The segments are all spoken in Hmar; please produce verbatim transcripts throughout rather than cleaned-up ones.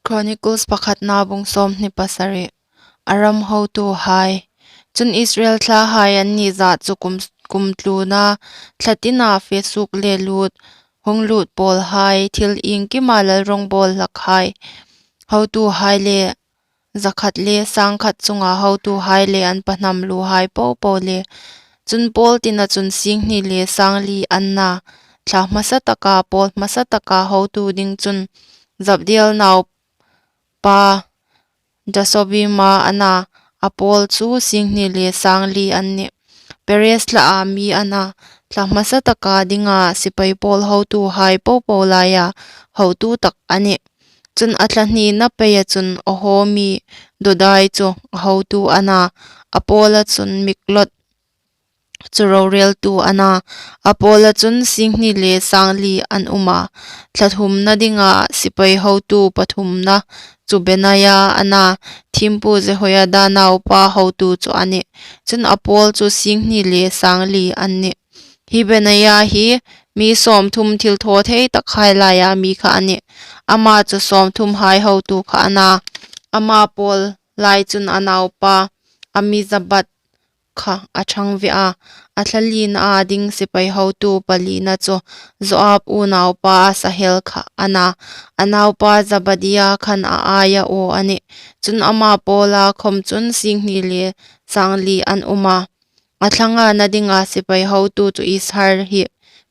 Chronicles pakhatna bung sawmhni pasari. Aram hotuhai. Chun Israel thlahai an ni zat chu kum, kum tluna thla tina fe suok le lut, hung lut pawlhai, thil iengkima lal rawngbawl hlakhai, hotuhai le zakhat le sangkhat chunga hotuhai le an pahnam luhai popo le. Chun pawl tina chun singhni le sangli an na, thla hmasa taka, pawl hmasa taka hotu ding chun Zabdiel naupa Jasobima a na, a pawl chu singhni le sangli an nih. Perez thlaa mi a na, thla hmasa taka dinga sipai pawl hotuhai popo laia hotu tak a nih. Chun a thla hnina peia chun Oho mi Dodai chu a hotu a na, a pawla chun Miklot chu roreltu a na, a pawla chun singhni le sangli an um a. Thla thumna dinga sipai hotu pathumna chu Benaia a na, thiempu Jehoiada naupa hotu chu a nih. Chun a pawl chu singhni le sangli an nih. Hi Benaia hi mi sawmthum thilthawthei takhai laia mi kha a nih. Ama chu sawmthumhai hotu kha a na. Ama pawl lai chun a naupa Amizabad kha a ṭhang ve a. A thla lina a ding sipai hotu palina chu Joab unaupa Asahel kha a na. A naupa Zebadia khan a aia u a nih. Chun ama pawla khawm chun singhni le sangli an um a. A thla ngana dinga sipai hotu chu Izhar hi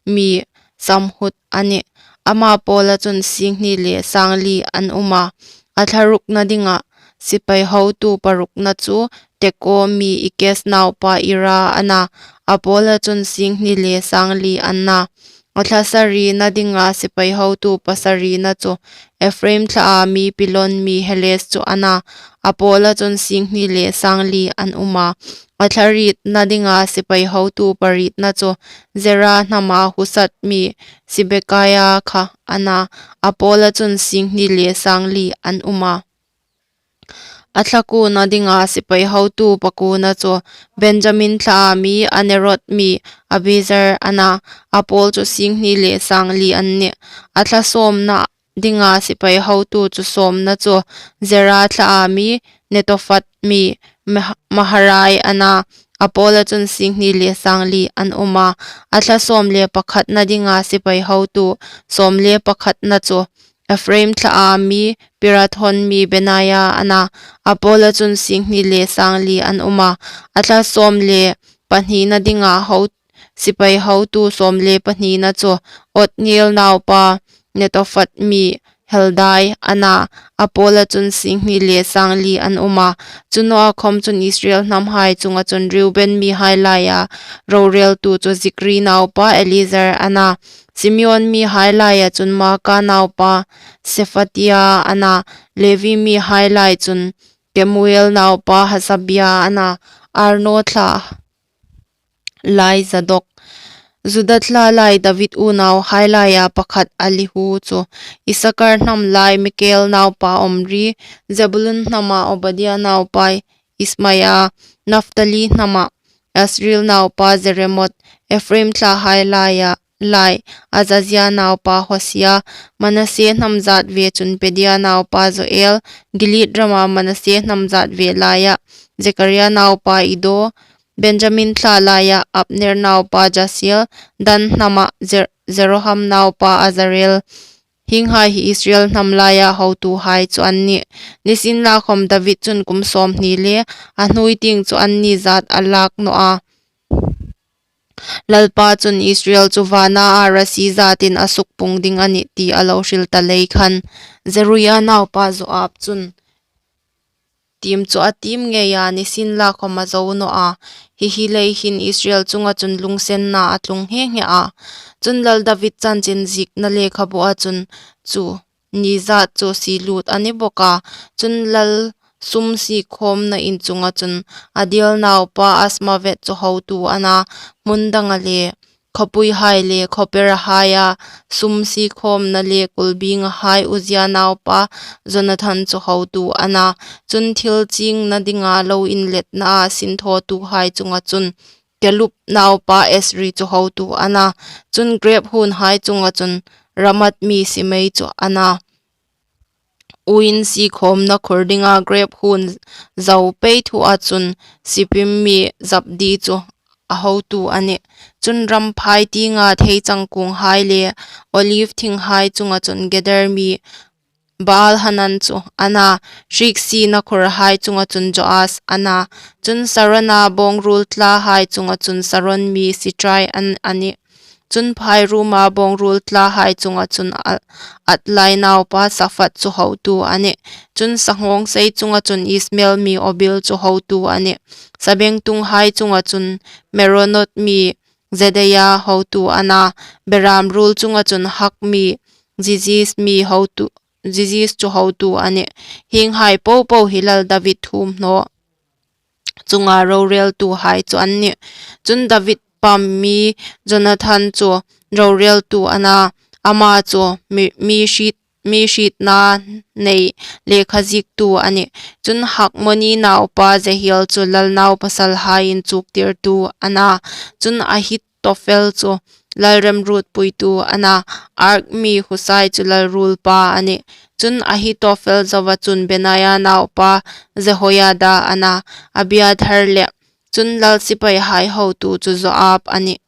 mi Samhut a nih. Ama pawla chun singhni le sangli an um a. A thla rukna dinga sipai hotu parukna chu Tekoa mi Ikes naupa Ira a na, a pawla chun singhni le sangli an na. A thla sarina dinga sipai hotu pasarina chu Ephraim thlaa mi Pilon mi Heles chu a na, a pawla chun singhni le sangli an um a. A thla rietna dinga sipai hotu parietna chu Zera hnama Husat mi Sibekai kha a na, a pawla chun singhni le sangli an um a. A thla kuona dinga sipai hotu pakuona chu Benjamin thlaa mi Anerot mi Abiezer a na, a pawl chu singhni le sangli an nih. A thla sawmna dinga sipai hotu chu sawmna chu Zera thlaa mi Netophat mi Mah-, Maharai a na, a pawla chun singhni le sangli an um a. A thla sawm le pakhatna dinga sipai hotu sawm le pakhatna chu Ephraim thlaa mi Pirathon mi Benaia a na, a pawla chun singhni le sangli an um a. A thla sawm le pahnina dinga ho, sipai hotu sawm le pahnina chu Otniel naupa Netophat mi Heldai a na, a pawla chun singhni le sangli an um a. Chu nawa khawm chun Israel hnamhai chunga chun Reuben mihai laia roreltu chu Zikri naupa Eliezer a na, Simeon mihai laia chun Maaka naupa Sephatia a na, Levi mihai lai chun Kemuel naupa Hasabia a na, Arno thla lai Zadok. Juda thla lai David unauhai laia pakhat Elihu chu, Isakar hnam lai Mikel naupa Omri, Zebulun hnama Obadia naupa Ismaia, Naphtali hnama Asriel naupa Jeremot, Ephraim thlahai laia lai Azazia naupa Hosia, Manase hnam zat ve chun Pedaia naupa Joel, Gilead rama Manase hnam zat ve laia Zekaria naupa Ido, Benjamin thla laia Abner naupa Jasiel, Dan hnama Zer-, Jeroham naupa Azarel. Hienghai hi Israel hnam laia hotuhai chu an nih. Nisienlakhawm David chun kum sawmhni le a hnuoi tieng chu anni zat a lak naw a. Lalpa chun Israel chu vana arasi zatin a sukpung ding a nih ti a lo hril ta lei khan, Zeruia naupa Joab chun tiem chu a tiem ngei a, nisienlakhawm a zo naw a. Hi hi lei hin Israel chunga chun lungsenna a tlung nghe nghe a. Chun Lal David chanchin ziekna lekhabua chun chu ni zat chu sie lut a ni bawk a. Chun lal sum siekhawmna in chunga chun Adiel naupa Asmavet chu hotu a na, hmun danga le khawpuihai le khawperahaia sum siekhawmna le kulbingahai Uzzia naupa Jonathan chu hotu a na. Chun thil chingna dinga lo inletnaa sinthawtuhai chunga chun Kelub naupa Esri chu hotu a na. Chun grep hunhai chunga chun Ramat mi Simei chu a na. uoin siekhâwmna khur dinga grêp huon zo pei thua chun Sippim mi Zabdi chu a hotu a nih. Chun ram phai tienga theichang kuonghai le Oliv thinghai chunga chun Geder mi Baal-hanan chu a na. Hriksiena khurhai chunga chun Joas a na. Chun Sarona bâwngruol tlahai chunga chun Saron mi Sitrai a nih. Chun phairuoma bâwngruol tlahai chunga chun Adlai naupa Saphat chu hotu a nih. Chun sanghâwngsei chunga chun Ismael mi Obil chu hotu a nih. Sabengtunghai chunga chun Meronot mi Jedaia hotu a na. Beram ruol chunga chun Hak mi Zizi chu hotu a nih. Hienghai po po hi lal David thuomhnaw chunga rorêltuhai chu an nih. Chun David pâm mi Jonathan chu rorêltu a na. Ama chu mi hrietna nei lekhaziektu a nih. Chun Hakmoni naupa Jehiel chu lal naupasalhai inchûktirtu a na. Chun Ahitophel chu lal remruotpuitu a na. Ark mi Husai chu lal ruolpa a nih. Chun Ahitophel zoa chun Benaia naupa Jehoiada a na. Abiathar le. Chun lal sipaihai hotu chu Joab a nih.